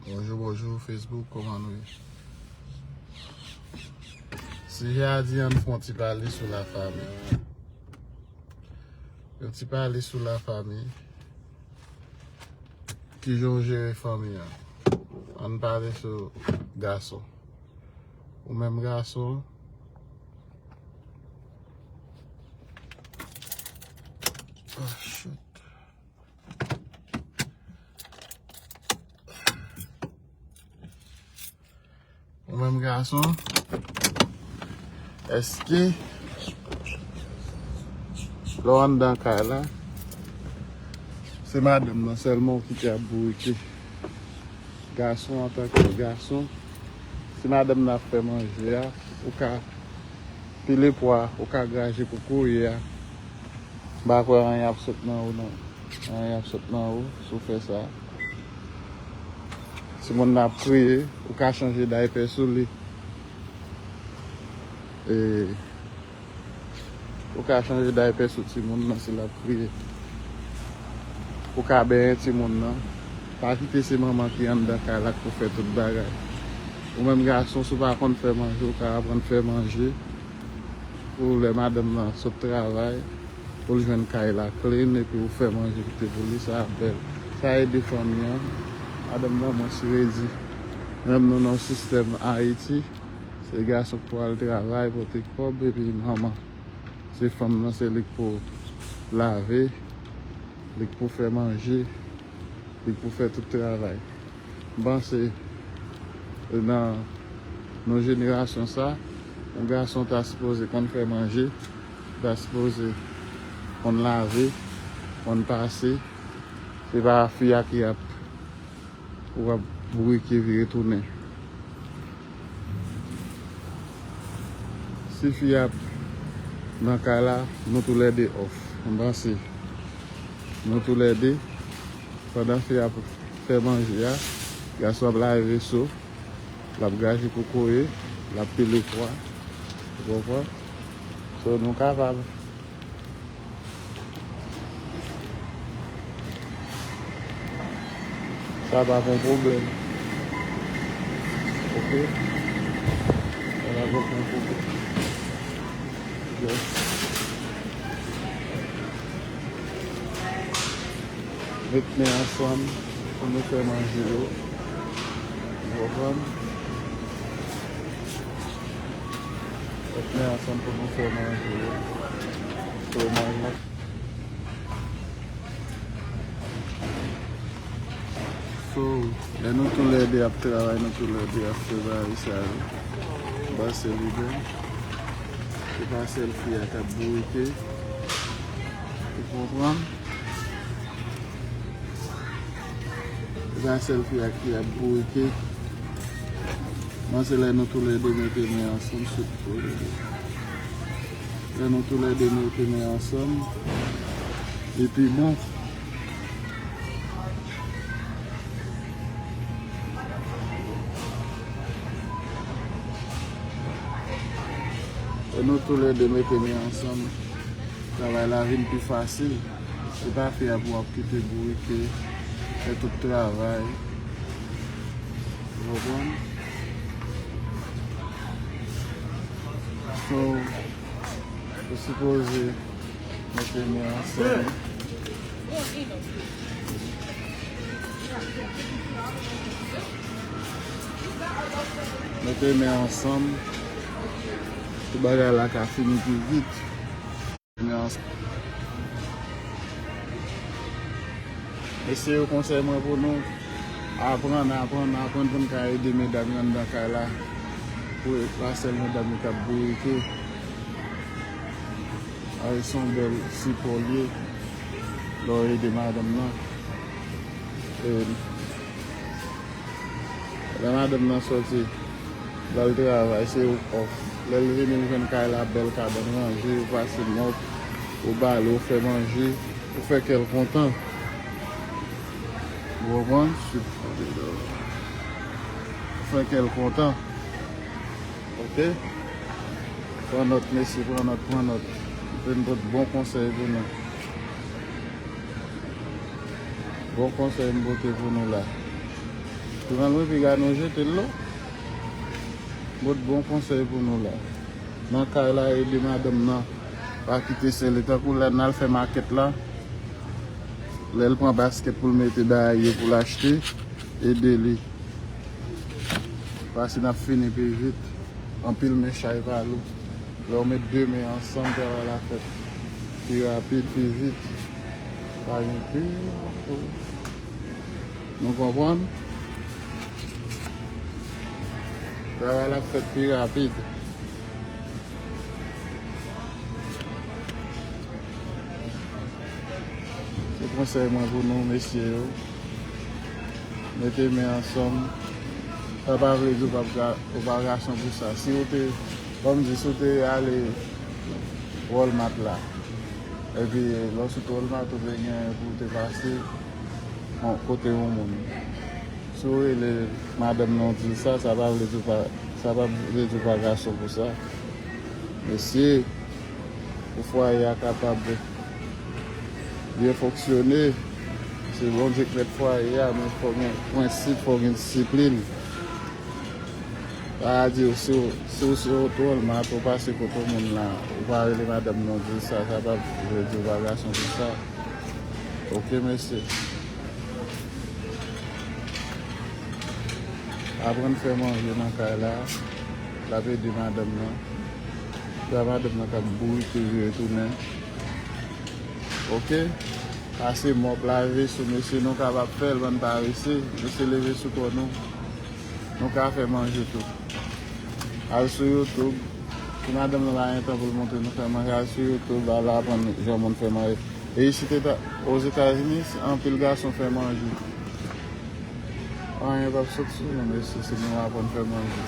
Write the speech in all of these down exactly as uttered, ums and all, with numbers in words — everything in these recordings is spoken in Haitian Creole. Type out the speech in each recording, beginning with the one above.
Bonjou, bonjou, Facebook, kòman nou ye? Sijè a di ann fè yon ti pale sou lafanmi. Yon ti pale sou lafanmi. Kijan w jere fanmi an? Ann pale sou gason. Ou menm gason. Oh, shit. Ou menm gason, èske lè w anndan kay la, se madanm nan sèlman w kite ap bourike? Gason antanke gason, si madanm nan ap fè manje a, ou ka pile pwa, ou ka graje kokoye a. M pa kwè anyen ap sot nan ou, non. Anyen ap sot nan ou, si w fè sa. Timoun nan ap kriye, ou ka chanje daypè sou li. E, ou ka chanje daypè sou timoun nan si l ap kriye. Ou ka benyen timoun nan. Pa kite se manman ki anndan kay la k pou fè tout bagay. Ou menm gason, si w pa konn fè manje, ou ka aprann fè manje. Pou lè madanm nan sot travay, pou l jwenn kay la clean, epi ou fè manje kite pou li, sa ap bèl. Sa ede fanmi an. Madanm nan mwens redi. Menm nou nan yon sistèm Ayiti, se gason k pou al travay, pote kòb, epi manman. Se fanm nan, se li k pou lave, li k pou fè manje, li k pou fè tout travay. M panse nan, nan jenerasyon sa, yon gason ta sipoze konn fè manje, ta sipoze konn lave, konn pase. Se pa fi a ki ap, ou ap bourike vire tounen. Si fi ap nan kay la, nou toulède off. M panse nou toulède, pandan fi ap fè manje a, gason ap lave veso, l ap graje kokoye, l ap pile pwa. Ou konprann? So, nou kapab. Sa pa yon pwoblèm. Oke? Sa pa yon pwoblèm. Yes. Met men ansanm pou nou fè manje yo. Ou konprann? Met men ansanm pou nou fè manje yo. So, manje. So, lè nou toulède ap travay, nou toulède ap fè bagay sa yo. Ba se li menm. Se pa sèl fi a k ap bourike. Ou konprann? Se pa sèl fi a ki ap bourike. Mwen se lè nou toulède mete men ansanm, sou toulède. Lè nou toulède mete men ansanm, li pi bon. Lè nou toulède mete men ansanm, travay la vin pi fasil. Se pa fi a pou w ap kite bourike, fè tout travay. Ou konprann? So, ou sipoze mete men ansanm. Mete men ansanm pou bagay la ka fini pi vit. Men ansanm. E se yo konsèy mwen pou nou aprann, aprann, aprann pou n ka ede medam yo anndan kay la. Pou e pa sèl medam yo k ap bourike. A, se yon bèl sipò l ye lè w ede madanm nan. E lè madanm nan sòti, l al travay, se ou k off. Lè l vini, l jwenn kay la bèl, kabann ranje, ou pase mòp, ou bale, ou fè manje, ou fè kè l kontan. Ou konprann? Ou fè kè l kontan. Oke? Pran nòt, mesye, pran nòt, pran nòt. M vin pote bon konsèy pou nou. Bon konsèy m pote pou nou la. Pran lwen piga nou jete l lo. Bòt bon konsèy pou nou la. Nan kay la, ede madanm nan. Pa kite sele tankou lè n al fè makèt la. Lè l pran baskèt pou l mete bagay yo pou l achte, ede li. Pase n ap fini pi vit. Anpil men chay pa lou. Lè w met de men ansanm, travay la fèt pi rapid, pi vit. Pa gen pi. Nou konprann? Travay la fèt pi rapid. Se konsèy mwen pou nou, mesye yo. Mete men ansanm. Sa pa vle di w pa, ou pa gason pou sa. Si w te, ban m di, si w te ale Walmart la, epi lè w sot Walmart, ou te gen pou w te pase yon kote yon moun. Si w rele madanm nan, w di l sa, sa pa vle di w pa, sa pa vle di w pa gason pou sa. Mesye, pou fwaye a kapab byen fonksyone, se Bondye k mèt fwaye a, men fò gen prensip, fò gen disiplin. Sa di w, si w, si w sot Walmart, ou pase kote moun la, ou pa rele madanm nan, w di l sa, sa pa vle di w pa gason pou sa. Oke, mesye. Aprann fè manje nan kay la. L ap ede madanm nan. Se pa madanm nan k ap bourike vire tounen. Oke? Pase mòp, lave sou mesye, nou kapab fè l, bann parese. Mesye, leve sou kò nou. Nou ka fè manje tou. Al sou YouTube. Si madanm nan pa gen tan pou l montre nou fè manje, al sou YouTube, al aprann jan moun fè manje. E isit Eta-, Ozetazini, anpil gason fè manje. Anyen p ap sot sou nou, mesye, si nou aprann fè manje.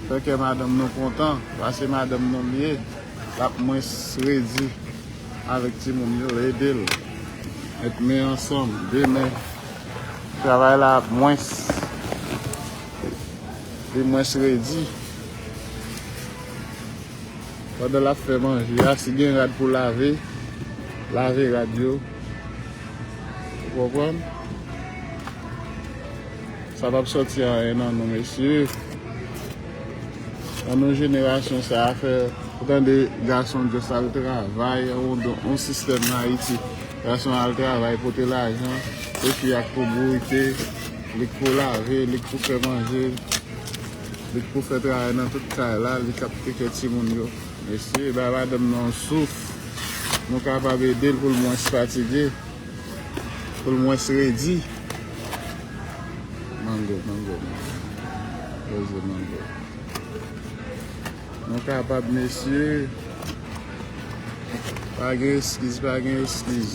Fè kè madanm nou kontan, paske madanm nou l ye, l ap mwens redi avèk timoun yo, ede l. Met men ansanm, de men. Travay la ap mwens, li mwens redi. Pandan l ap fè manje a, si gen rad pou lave, lave rad yo. Ou konprann? Sa p ap sòti anyen nan nou, mesye. Nan nou jenerasyon sa a, fè, ou tande gason just al travay, on, on sistèm nan Ayiti. Gason al travay, pote lajan, se fi a k pou bourike, li k pou lave, li k pou fè manje, li k pou fè travay nan tout kay la, li k ap teke timoun yo. Mesye, bay madanm nan yon souf. Nou kapab ede l pou l mwens fatige, pou l mwens redi. Mango, mango, mango. Poze mango. Nou kapab, mesye. Pa gen eskiz, pa gen eskiz.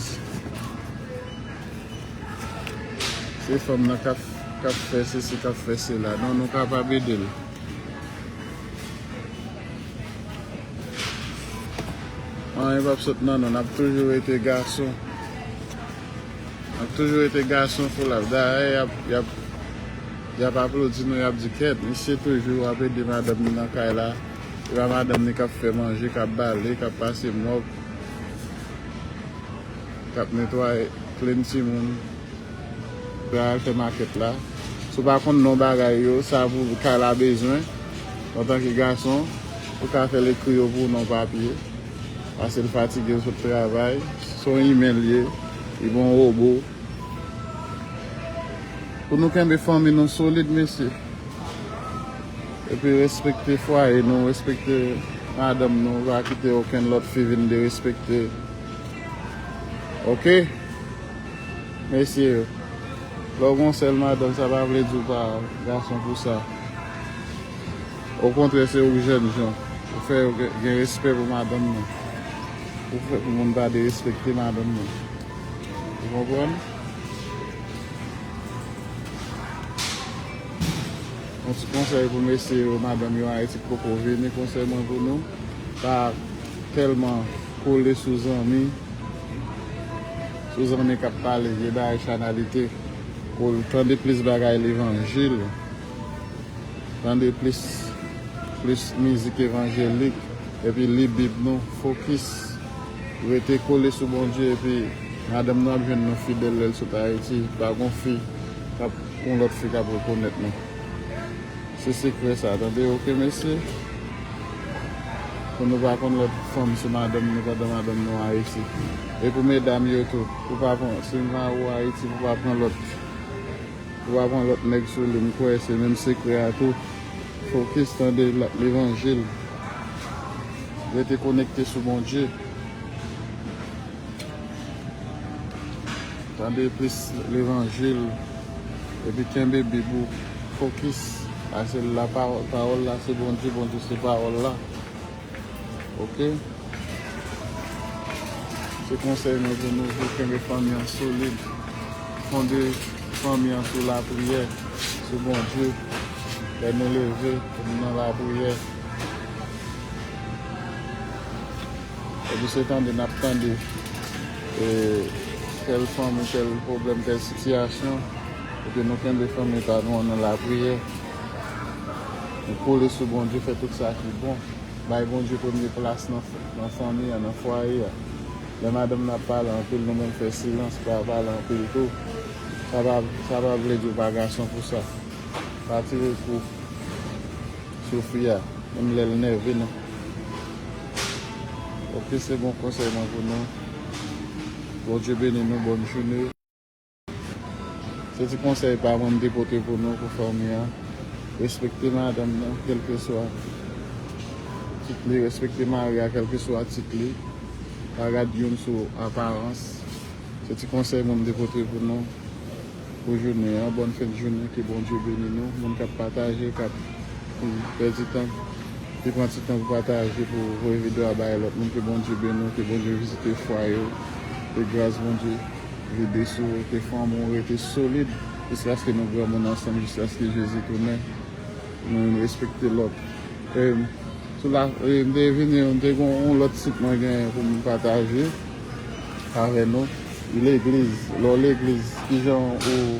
Se fanm nan k ap, k ap fè sesi, k ap fè sela. Non, nou kapab ede l. Anyen p ap sot nan nou, n ap toujou rete gason. N ap toujou rete gason foulay. Dayè, y ap, y ap, y ap aplodi nou, y ap di, "Kèt, misye toujou ap ede madanm li nan kay la." E pa madanm li k ap fè manje, k ap bale, k ap pase mòp, k ap netwaye, plenn timoun. Pou al fè makèt la. Si w pa konn non bagay yo, sa pou kay la bezwen, antanke gason, ou ka fè l ekri yo pou w nan papye. Paske l fatige sot travay. Se yon imen l ye. Li pa yon wobo. Pou nou kenbe fanmi nou solid, mesye. Epi respekte fwaye nou, respekte madanm nou, pa kite okenn lòt fi vin derespekte. Oke? Mesye yo, lè w gon sèl madanm, sa pa vle di w pa gason pou sa. Okontrè, se ou k jènjan. Ou fè yo gen, gen respè pou madanm nan. Ou fè pou moun pa derespekte madanm nan. Ou konprann? Yon ti konsèy pou mesye yo, madanm yo Ayiti k poko vini, konsèy mwen pou nou, pa tèlman kole sou zanmi, sou zanmi k ap pale vye bagay chanalite, pou l tande plis bagay levanjil, tande plis, plis mizik evanjelik, epi li Bib nou, fokis, rete kole sou Bondye, epi madanm nou ap jwenn nou fidèl lè l sot Ayiti, pa gon fi K ap, yon lòt fi k ap rekonèt nou. Se sekrè sa, tande, oke, mesye? Pou nou pa konn lòt fanm sou madanm nou pandan madanm nou Ayiti. E pou medam yo tou, pou pa pran, si mari w Ayiti, pou pa pran lòt. Ou pa pran lòt nèg sou li, m kwè se menm sekrè a tou. Fokis, tande la, levanjil. Rete konekte sou Bondye. Tande plis levanjil. Epi kenbe Bib ou. Fokis. A se la pawòl, pawòl la se Bondye, Bondye se pawòl la. Oke? Se konsèy mwen pou nou, pou kenbe fanmi an solid. Fonde fanmi an sou lapriyè, sou Bondye. Lè nou leve, pou nou nan lapriyè. Epi se tande n ap tande, e, tèl fanmi, tèl pwoblèm, tèl sitiyasyon. Epi nou kenbe fanmi pa nou an nan lapriyè. Nou kole sou Bondye, fè tout sa ki bon. Bay Bondye premye plas nan, nan fanmi an, nan fwaye a. Lè madanm nan ap pale anpil, nou menm fè silans, pa pale anpil tou. Sa pa, sa pa vle di w pa gason pou sa. Pa tire kou sou fi a, menm lè l nève nou. Oke, se bon konsèy mwen pou nou. Bondye beni nou, bòn jounen. Se ti konsèy pa mwen m te pote pou nou, pou fanmi an. Respekte madanm nan, kèlkeswa tit li, respekte mari a, kèlkeswa tit li. Pa gad youn sou aparans. Se ti konsèy mwen m te pote pou nou, pou jounen an. Bòn fen jounen, ke Bondye beni nou. Moun k ap pataje, k ap pèdi tan, ki pran ti tan pou pataje, pou voye videyo a bay lòt moun, ke Bondye beni w, ke Bondye vizite fwaye w, ke gras Bondye vide sou ou, ke fanmi w rete solid, jiskaske nou granmoun ansanm, jiskaske Jezi tounen, nou respekte lòt. E, sou la, e, m te vini, m te gen yon lòt sit mwen gen pou m pataje avè nou. Legliz, lè w legliz, kijan ou,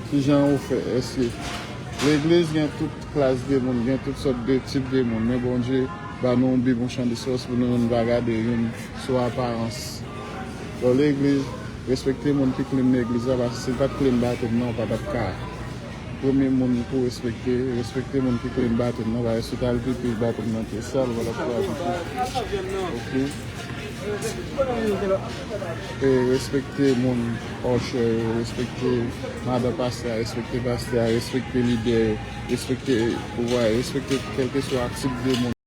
kijan ou fè? Èske legliz gen tout klas de moun, gen tout sòt de tip de moun, men Bondye ba nou yon Bib, yon chan de sòs pou nou, nou pa gade youn sou aparans. Lè w legliz, respekte moun ki clean legliz la, paske si l pa t clean bathroom nan, ou pa t ap ka. Premye moun pou respekte, respekte moun ki clean bathroom nan, paske si w t al pipi, bathroom nan te sal, ou pa t ap ka pipi. Oke? E respekte moun usher yo, respekte madan pastè a, respekte pastè a, respekte lidè yo, respekte pouvwa yo, respekte kèlkeswa tip de moun.